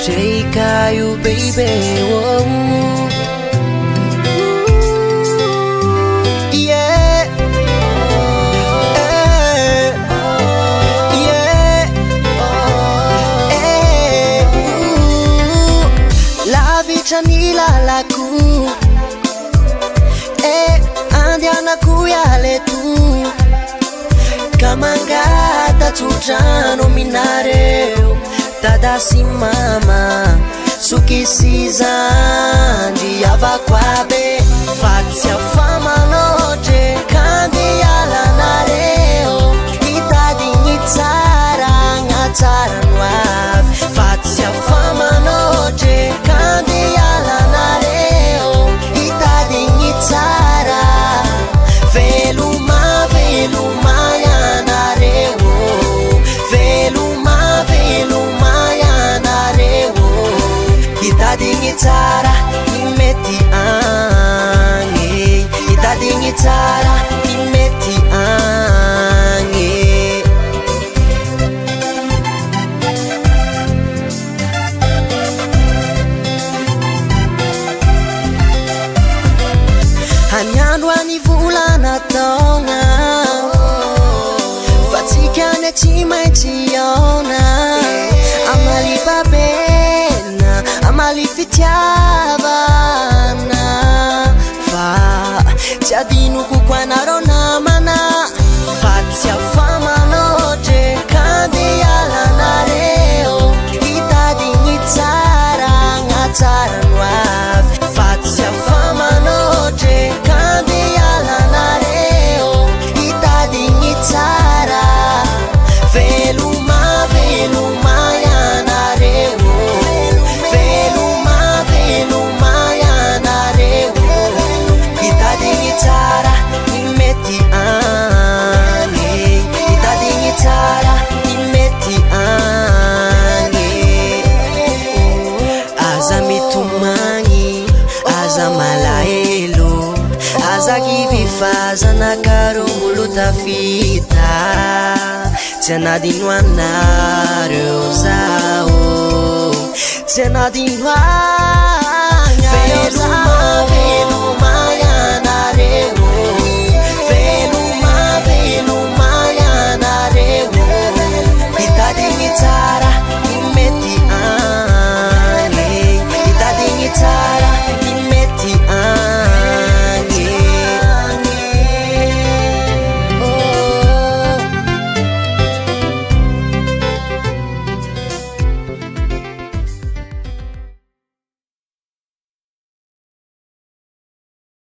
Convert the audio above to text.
Dreka io baby oh. Yeah. Eh. Yeah. Eh. Ooh. Lavitra ny lalako Eh, andehanako hiala eto Ka mangata tsodrano aminareo Dada sy mama Zoky sy zandry havako aby Fa tsy afa-manoatra e Ka andeha hiala anareo Hitady ny tsara Hagnatsara ny hoavy Fa tsy afa-manoatra e Ka andeha hiala anareo Hitady ny tsara Veloma veloma ianareo Veloma veloma ianareo Hitady ny tsara ny mety agny Hitady ny tsara ny mety agny. Any andro any volana taona Fa tsika anie tsy maintsy hihaona Hamaly babena, hamaly fitiavana Fa tsy adinoko koa anareo namana Fa tsy afa-manoatra e Ka andeha hiala anareo Hitady ny tsara Hagnatsara ny hoavy Fa tsy afa-manoatra e Ka andeha hiala anareo Hitady ny tsara Veloma veloma ianareo Veloma veloma ianareo Hitady ny tsara ny mety agny Hitady ny tsara ny mety agny Aza mitomagny, aza malahelo Aza kivy fa zanakareo mbola tafita Tsy hanadino anareo zaho Tsy hanadino anareo.